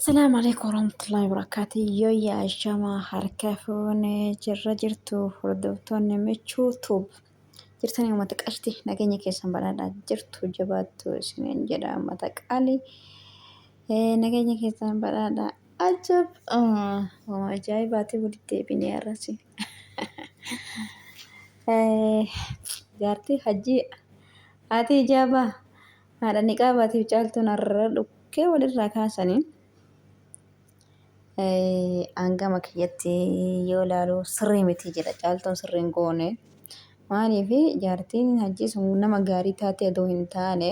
Assalaamu alaikum warahmatullahi wabarakatuh. Yooyyaa ashamaa harka fuune jirra jirtu hordoftoonni Michuu Tube. Jirtanii uummata qashti nageenya keessan badhaadhaa jirtu jabaattu isiniin jedha uummata qaali. Nageenya keessan badhaadhaa. Ajab! Waan ajaa'ibaati walitti deebinee har'as. Jaartii hajjii haati ijaabaa haadha niqaabaatiif caaltuun har'a dhukkee walirraa kaasanii hangama kiyyatti yoo ilaalu sirrii miti jedha caaltuun sirrii hin goone. Maaliif jaartiin hajjii sun nama gaarii taatee odoo hin taane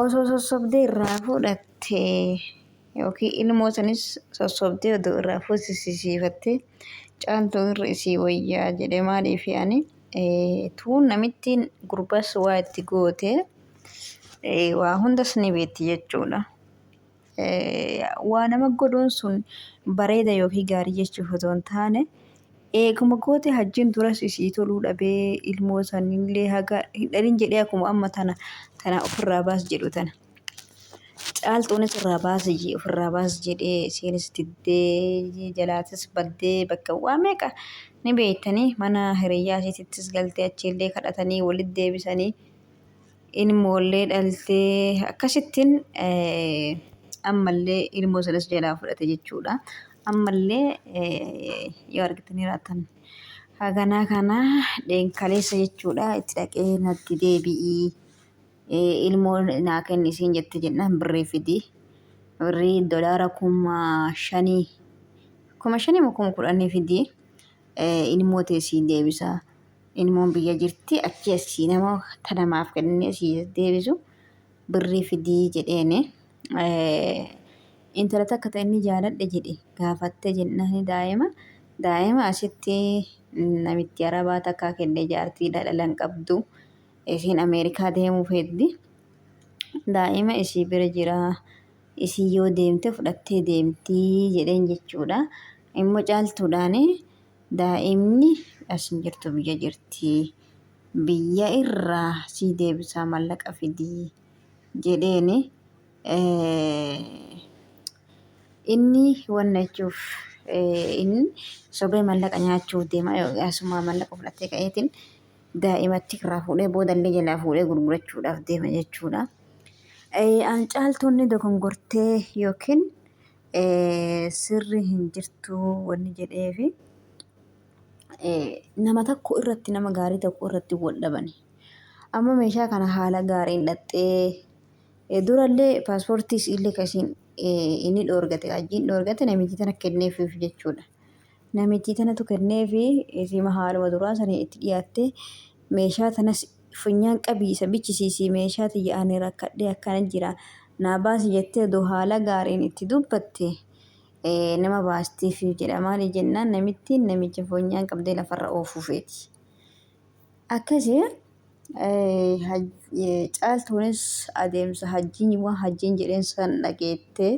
osoo sossobdee irraa fudhattee yookiin ilmoo sanis sossobdee odoo irraa fuusisiifattee caaltuu irra isii wayyaa jedhe maaliif ani tuun namittiin gurbas waa itti goote waa hundas ni beekti jechuudha. Waa nama godhuun sun bareeda yookiin gaarii jechuuf otoo hin taane eeguma goote hajjiin duras isii toluu dhabee ilmoo sanillee haga hin dhalin jedhee akkuma amma tana tana ofirraa baas jedhu tana. Caaltuunis irraa baasi ofirraa baas jedhee isiinis diddee jalaatis baddee bakka waa meeqa ni beektanii mana hiriyyaa isiitittis galtee achiillee kadhatanii walitti deebisanii ilmoollee dhaltee akkasittiin ammallee ilmoo sanas jalaa fudhate jechuudha. Ammallee yoo argitanii jiraattan haganaa kana dheenkaleessa jechuudha itti dhaqee natti deebi'ii ilmoo naa kenni isiin jette jennaan birrii fidi. Birrii dolaara 5000 5000 moo 10,000 fidi ilmoo tee siin deebisa. Ilmoon biyya jirti achi asii nama ta namaaf kennee sii deebisu birrii fidii jedheeni. Intala takka ta inni jaaladhe jedhe gaafatte jennaani daa'ima daa'ima asitti namitti arabaa takkaa kenne jaartii dhala hin qabdu. Isiin Ameerikaa deemuu feetti. Daa'ima isii bira jira. Isii yoo deemte fudhattee deemti jedheen jechuudha. Immoo caaltuudhaani daa'imni as hin jirtu biyya jirti. Biyya irraa sii deebisaa mallaqa fidii jedheeni. Inni wanna jechuuf inni sobee mallaqa nyaachuuf deema asumaa mallaqa fudhatee ka'eetiin daa'imatti irraa fuudhee boodallee jalaa fuudhee gurgurachuudhaaf deema jechuudha. An caaltuun ni dogongortee yookiin sirri hin jirtu wanni jedheefi nama tokko irratti nama gaarii tokko irratti wal dhabani. Amma meeshaa kana haala gaariin dhaxxee durallee paaspoortii illee kan isiin inni dhoorgate hajjiin dhoorgate namichi tana kenneefiif jechuudha. Namichi tanatu kenneefi isiima haaluma duraa sanii itti dhiyaattee meeshaa tanas funyaan qabii isa bichisiisii meeshaa tiyya ani rakkadhee akkana jira naa baasi jettee odoo haala gaariin itti dubbatte nama baastiif jedha maali jennaan namittiin namicha funyaan qabdee lafarra oofuu feeti. Akkasi caaltuunis adeemsa hajjiin waan hajjiin jedheen san dhageettee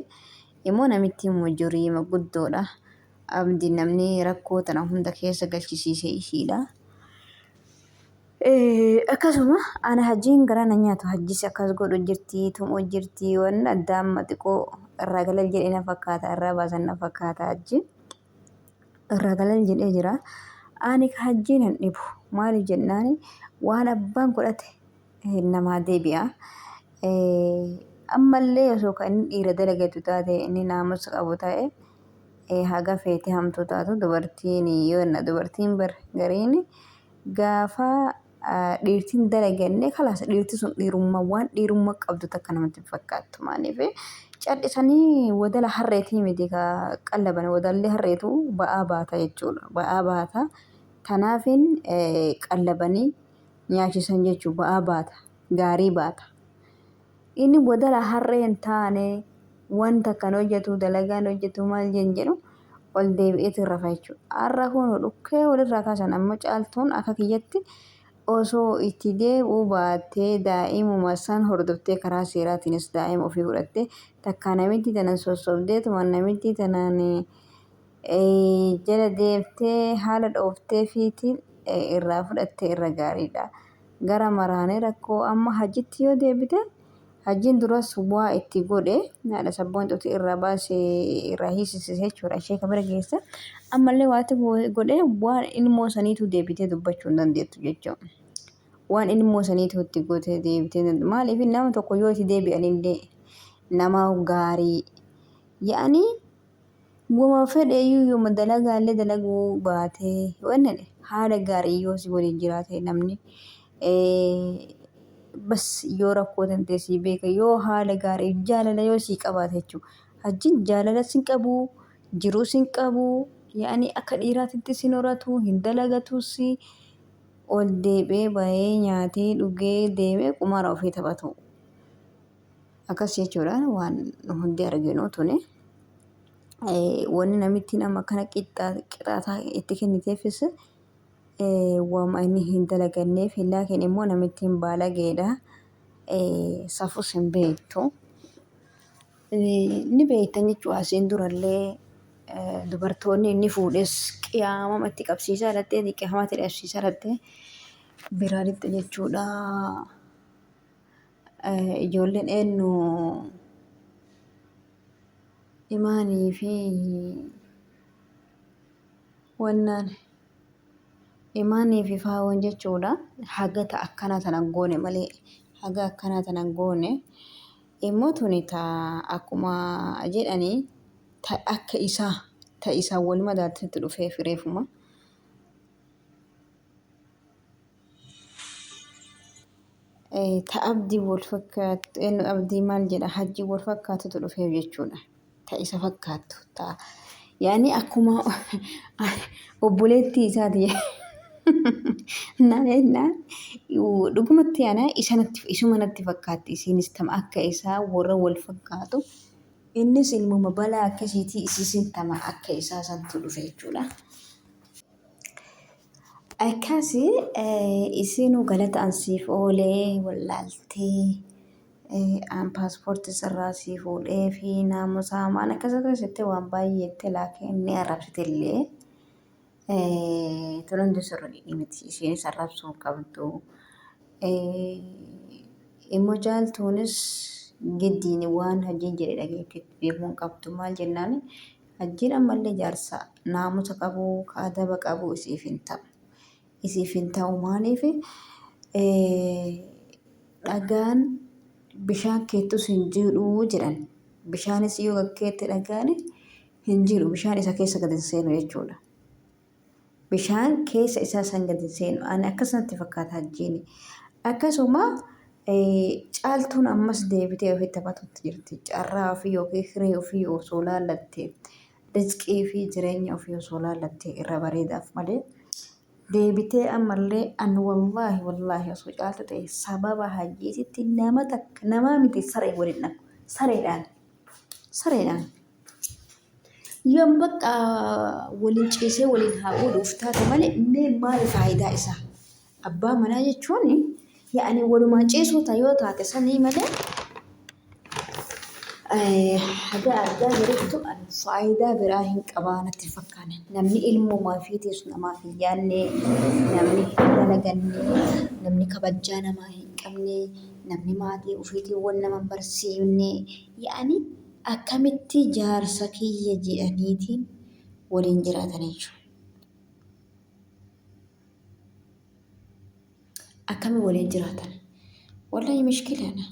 immoo namittiin mujuriima guddoodha. Abdi namni rakkoo tana hunda keessa galchisiise ishiidha. Akkasuma ana hajjiin garaa na nyaatu hajjis akkas godhu jirti tumuu jirti waan addaa amma xiqqoo irraa galal jedhee na fakkaata irraa baasan na fakkaata hajji irraa galal jedhee jira. Ani ka hajjiin hin dhibu maaliif jennaani waan abbaan godhate namaa deebi'a. Ammallee osoo kan inni dhiira dalagatu taate inni naamusa qabu ta'e haga feete hamtuu taatu dubartiin yoo dubartiin bar gariin gaafa dhiirtiin dalaganne kalaas dhiirti sun dhiirummaa waan dhiirummaa qabdu takka namatti hin fakkaattu maaliif cal'isanii wadala harreetii miti ka qallaban wadalli harreetu ba'aa baata jechuudha ba'aa baata tanaafin qallabanii nyaachisan jechuu ba'aa baata gaarii baata Inni wadala harree hin taane wanta kan hojjetu dalagaan hojjetu maal jeen jedhu ol deebi'eetu rafa jechuudha. Har'a kun dhukkee walirraa kaasan amma caaltuun akka kiyyatti osoo itti deebi'uu baattee daa'imuma san hordoftee karaa seeraatiinis daa'ima ofii fudhattee takkaa namittii tana sossobdeetuma namittii tanaan jala deemtee haala dhooftee fiitiin irraa fudhattee irra gaariidha. Gara maraanee rakkoo amma hajjitti yoo deebite Hajjiin duras waa itti godhe haadha sabboontuuti irraa baasee irraa hiisisise jechuudha. Ishee ka bira geesse ammallee waa itti godhe waan ilmoo saniitu deebitee dubbachuu hin dandeettu jechuudha. Waan ilmoo saniitu itti goote deebitee maaliif nama tokko yoo itti deebi'anillee nama gaarii yaa'anii wama fedheyyuu yooma dalagaallee dalaguu baatee wanni haala gaarii yoo si waliin jiraate namni bas yoo rakkoo tantee sii beeka yoo haala gaarii jaalala yoo sii qabaate jechuudha. Hajjiin jaalala sin qabu jiruu sin qabu yaa'anii akka dhiiraatitti sin horatu hin dalagatus ol deebi'ee bahee nyaatee dhugee deemee qumaara ofii taphatu. Akkas jechuudhaan waan hundi arginu tuni. Wanni namittiin amma akkana qixaataa itti kenniteefis waama inni hin dalaganneef laakiin immoo namittiin baalageedha. Safus hin beektu. Ni beektan jechuudha asiin durallee dubartoonni inni fuudhes qiyaamama itti qabsiisaa dhattee qiyaamama itti qabsiisaa dhattee biraa lixxe jechuudha. Ijoolleen eenyu imaanii fi wannaan imaanii fi faawoon jechuudha. Haga ta akkanaa tana goone malee haga akkanaa tana goone immoo tuni ta akkuma jedhanii ta akka isaa ta isaa wal madaaltetti dhufee fireefuma. Ta abdii wal fakkaattu eenyu abdii maal jedha hajji wal fakkaatutu dhufeef jechuudha. Ta isa fakkaattu ta yaani akkuma obboleettii isaati naan dhugumatti ana isa natti isuma natti fakkaatti isiinis tama akka isaa warra wal fakkaatu innis ilmuma balaa akkasiitii isiisin tama akka isaa santu dhufe jechuudha. Akkasi isiinuu galata an siif oolee wallaaltee an paaspoortii sirraa sii fuudhee fi naamusa hamaan akkas akkas jettee waan baay'ee jettee laakiin ni arrabsite illee tun hundi sirrii miti isheenis arrabsuu hin qabdu. Immoo caaltuunis giddiin waan hajjiin jedhe dhageetteetti beekuu hin qabdu maal jennaan Hajjiin ammallee jaarsa naamusa qabu, ka adaba qabu isiif hin ta'u. Isiif hin ta'u maaliif dhagaan bishaan keettus hin jiidhu jedhan. Bishaanis yoo gakkeette dhagaan hin jiidhu bishaan isa keessa gad hin seenu jechuudha. Bishaan keessa isaa san gad hin seenu. Ani akkas natti fakkaata hajjiin. Akkasuma caaltuun ammas deebitee ofitti taphatutti jirti. Carraa ofii yookiin hiree ofii osoo laallatte rizqii fi jireenya ofii osoo laallatte irra bareedaaf malee deebitee ammallee an wallaahi wallaahi osoo caaltu ta'e sababa hajjiititti nama takka namaa miti saree waliin dhabu sareedhaan sareedhaan. Yoom bakka waliin ciisee waliin haa godhuuf taate malee mee maali faayidaa isaa? Abbaa manaa jechuun yaa'anii walumaan ciisuu ta yoo taate sanii malee haga argaa jirutti faayidaa biraa hin qabaa natti hin fakkaanne. Namni ilmumaa fiitiis namaaf hin yaadne, namni hin dalaganne, namni kabajjaa namaa hin qabne, namni maatii ofiitiin wal nama hin barsiifne yaa'anii Akkamitti jaarsa kiyya jedhaniitiin waliin jiraatan jechuudha. Akkami waliin jiraatan? Wallahi mishkilaadha.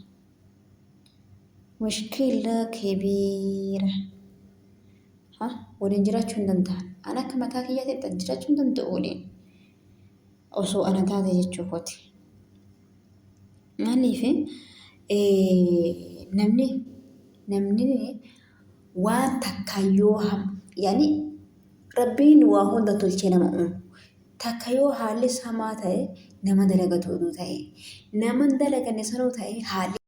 Mishkila kebiira. Ha waliin jiraachuu hin danda'an. An akka mataa kiyyaatti jiraachuu hin danda'u waliin. Osoo ana taate jechuu kooti. Maaliif namni namni waan takka yoo yaani rabbiin waa hunda tolchee nama uumu. Takka yoo haalli hamaa ta'e nama dalagatu oduu ta'e nama hin dalaganne sanuu ta'e haalli.